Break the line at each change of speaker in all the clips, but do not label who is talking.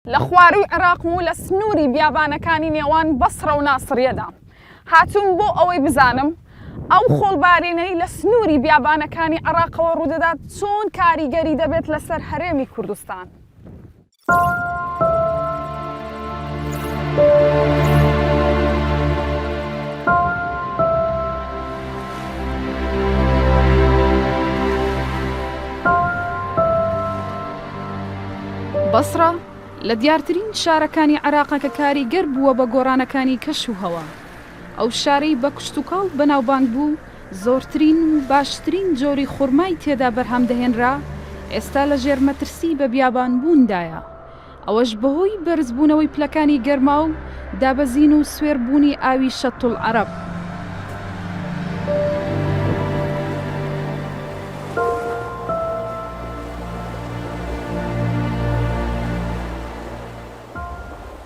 لە خوارووی عێراقم و لە سنووری بیابانەکانی نێوان بەسڕە و ناسڕیەدام. هاتووم بۆ ئەوەی بزانم ئەو خۆڵبارینەی لە سنووری بیابانەکانی عێراقەوە ڕوودەدات چۆن کاریگەری دەبێت لەسەر هەرێمی کوردستان. بەسڕە لە دیارترین شارەکانی عێراقە کە کاریگەر بووە بە گۆڕانەکانی کەش و هەوا. ئەو شارەی بە کشتوکاڵ بەناوبانگ بوو، زۆرترین و باشترین جۆری خورمای تێدا بەرهەم دەهێنرا، ئێستا لە ژێر مەترسی بە بیابانبووندایە. ئەوەش بەهۆی بەرزبوونەوەی پلەکانی گەرما و دابەزین و سوێربوونی ئاوی شەتولعەرەب.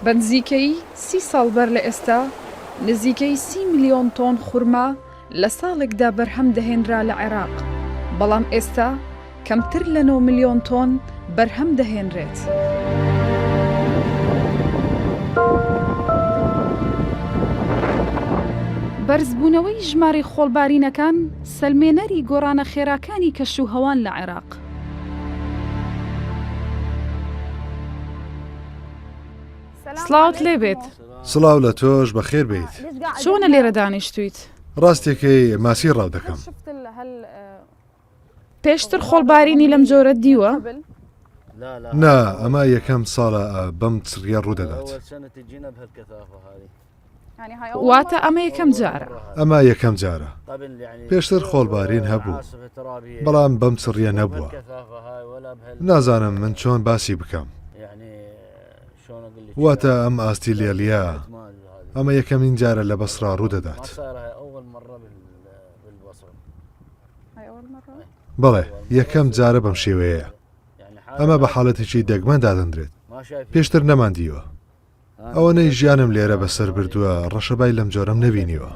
بەنزیکەیی سی ساڵ بەر لە ئێستا، نزیکەی سی ملیۆن تۆن خورما لە ساڵێکدا بەرهەم دەهێنرا لە عێراق، بەڵام ئێستا کەمتر لە نۆ ملیۆن تۆن بەرهەم دەهێنرێت. بەرزبوونەوەی ژمارەی خۆڵبارینەکان سەلمێنەری گۆڕانە خێراکانی کەشوهەوان لە عێراق. سڵاوت لێبێت.
سڵاو لە تۆش بەخێر بێیت.
چۆنە لێرە دانیشتوویت؟
ڕاستیەکەی ماسی ڕاو دەکەم.
پێشتر خۆڵبارینی لەم جۆرەت دیوە؟
نا، ئەمە یەکەم ساڵە بەم چڕیە ڕوودەدات.
واتە ئەمە یەکەم جارە؟
ئەمە یەکەم جارە. پێشتر خۆڵبارین هەبوو، بەڵام بەم چڕیە نەبووە. نازانم من چۆن باسی بکەم. واتە ئەم ئاستی لێڵیە ئەمە یەکەمین جارە لە بەسڕا ڕوودەدات. بەڵێ، یەکەم جارە بەم شێوەیەیە. ئەمە بە حاڵەتێکی دەگمەن دادەنرێت. پێشتر نەماندیوە. ئەوەنەی ژیانم لێرە بەسەر بردووە ڕەشەبای لەم جۆرەم نەبینیوە.